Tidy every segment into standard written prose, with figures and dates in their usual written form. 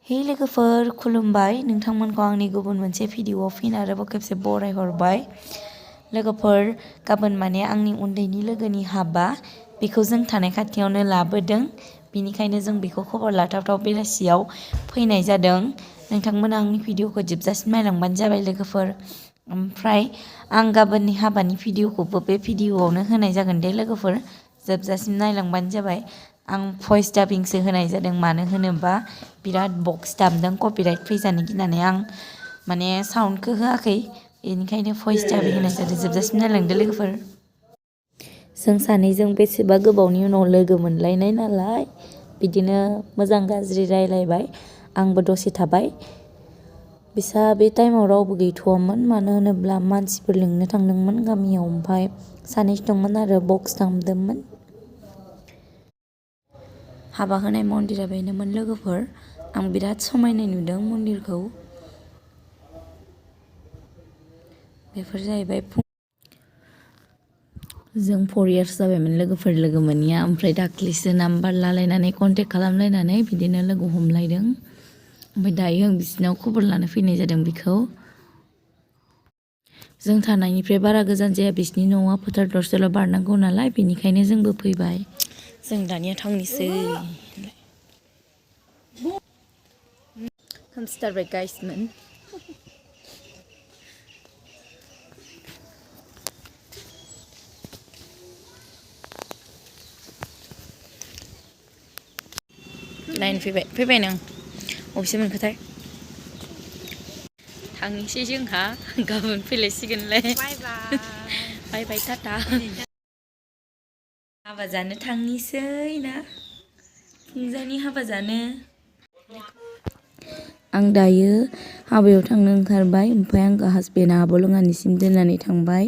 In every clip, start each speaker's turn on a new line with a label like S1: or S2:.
S1: हे लोगोफोर खुलुमबाय नोंथांमोनखौ आंनि गुबुन मोनसे भिडिअआव फिन आरोबाव खेबसे बरायहरबाय। लोगोफोर गाबोन माने आंनि उन्दैनि लोगोनि हाबा बेखौ जों थानाय खाथियावनो लाबोदों, बेनिखायनो जों बेखौ खबर लाथावथाव बेलासियाव फैनाय जादों। नोंथांमोना आंनि भिडिअखौ जोबजासिम नायलांबानो जाबाय लोगोफोर। ओमफ्राय आं गाबोननि हाबानि भिडिअखौबो बे भिडिअआवनो होनाय जागोन दे लोगोफोर, जोबजासिम नायलांबानो जाबाय। आं भइस डाबिंसो होनाय जादों, मानो होनोबा बिराद बक्स दामदों, कपिराइट फैजानो गिनानै आं माने साउन्डखौ होआखै, बेनिखायनो भइस डाबिं होनाय जादों। जोबजासिम नायलांदो लोगोफोर। जों सानैजों बेसेबा गोबावनि उनाव लोगो मोनलायनाय नालाय बिदिनो मोजां गाज्रि रायलायबाय। आंबो दसे थाबाय, बिसा बे टाइमाव रावबो गैथ'वामोन, मानो होनोब्ला मानसिफोर लिंनो थांदोंमोन गामियाव, ओमफ्राय सानैसो दंमोन आरो बक्स दामदोंमोन। हाबा होनाय मन्दिरा बेनोमोन लोगोफोर। आं बिराद समायनाय नुदों मन्दिरखौ। बेफोर जाहैबाय जों 4 इयार्स जाबायमोन लोगोफोर लोगो मोनिया, ओमफ्राय दाख्लिसो नाम्बार लालायनानै कन्टेक्ट खालामलायनानै बिदिनो लोगो हमलायदों। ओमफ्राय दायो आं बिसिनाव खबर लानो फैनाय जादों बिखौ। जों थानायनिफ्राय बारा गोजान जाया, बिसिनि न'आ फोथार दरसेल' बारनांगौ नालाय, बेनिखायनो जोंबो फैबाय। जों दानिया थांनोसै। खोमसिथारबाय गाइसमोन। लाइन फैबाय नों अबेसे मोनखोथाय? थांनोसै जोंहा, गाबोन फैलायसिगोनलाय। बाय बाय टाटा। हाबा जानो थांनोसै ना, फुंजानि हाबा जानो। आं दायो हाबायाव थांनो ओंखारबाय, ओमफ्राय आंखौ हासबेन्डआ आब' लङानिसिम दोननानै थांबाय।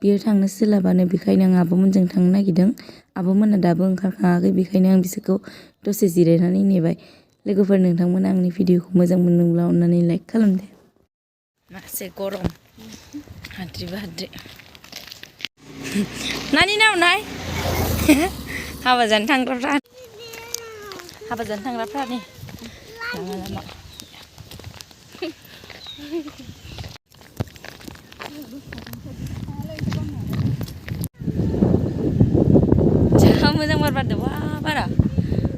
S1: बियो थांनो सोलाबानो, बेखायनो आं आब'मोनजों थांनो नागिरदों। आब'मोनहा दाबो ओंखारखाङाखै, बेखायनो आं बिसोरखौ दसे जिरायनानै नेबाय। लोगोफोर नोंथांमोना आंनि भिडिअखौ मोजां मोनदोंब्ला अननानै लाइक खालामदो। मासे गरम, हाद्रिबो हाद्रि। नानि नाव नाय हाबा जानो थांग्राफ्रा नै लामा लामा। जा मोजां बार बारदों, वा बारा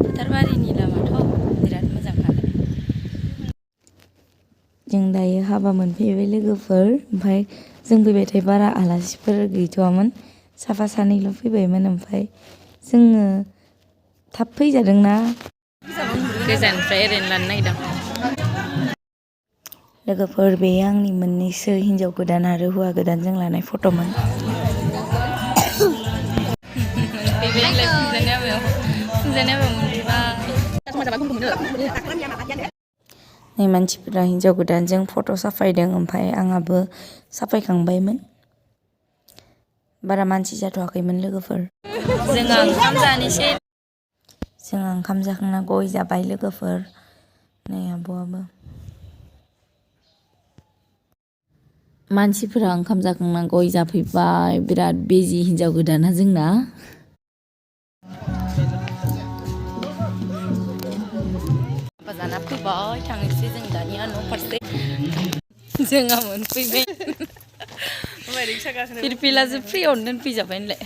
S1: फोथारबारिनि लामाथ' बिराद मोजां खालाम। जों दायो हाबा मोनफैबाय लोगोफोर, ओमफ्राय जों फैबायथाय बारा आलासिफोर गैथ'वामोन, साफा सानैल' फैबायमोन। ओमफ्राय जोङो थाब फैजादोंना, गोजाननिफ्राय ओरैनो लानो नागिरदों। लोगोफोर बे आंनि मोननैसो हिन्जाव गोदान आरो हौवा गोदानजों लानाय फट'मोन। नै मानसिफोरा हिन्जाव गोदानजों फट' साफायदों, ओमफ्राय आंहाबो साफायखांबायमोन। बारा मानसि जाथ'वाखैमोन लोगोफोर। जोंहा ओंखाम जाखांना गय जाबाय लोगोफोर। नै आब'आबो। मानसिफोरा ओंखाम जाखांना गय जाफैबाय, बिराद बिजि हिन्जाव गोदाना जोंना। हाबा जाना फैबाय, थांनोसै जों दानिया न' फारसे। जोंहा मोनफैबाय। फिरफिलाजों फ्रियावनो दोनफैजाबाय होनलाय।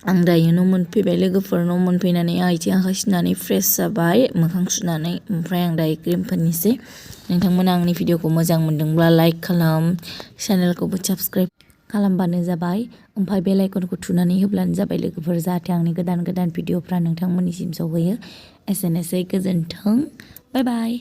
S1: आं दायो न' मोनफैबाय लोगोफोर। न' मोनफैनानै आथिं आखाइ सुनानै फ्रेस जाबाय, मोखां सुनानै। ओमफ्राय आं दायो क्रिम फोननोसै। नोंथांमोना आंनि भिडिअखौ मोजां मोनदोंब्ला लाइक खालाम, चेनेलखौबो साबस्क्राइब खालामबानो जाबाय, ओमफ्राय बेल आइकनखौ थुनानै होब्लानो जाबाय लोगोफोर, जाहाथे आंनि गोदान भिडिअफ्रा नोंथांमोननिसिम सौहैयो। एसेनोसै, गोजोन्थों, बाय बाय।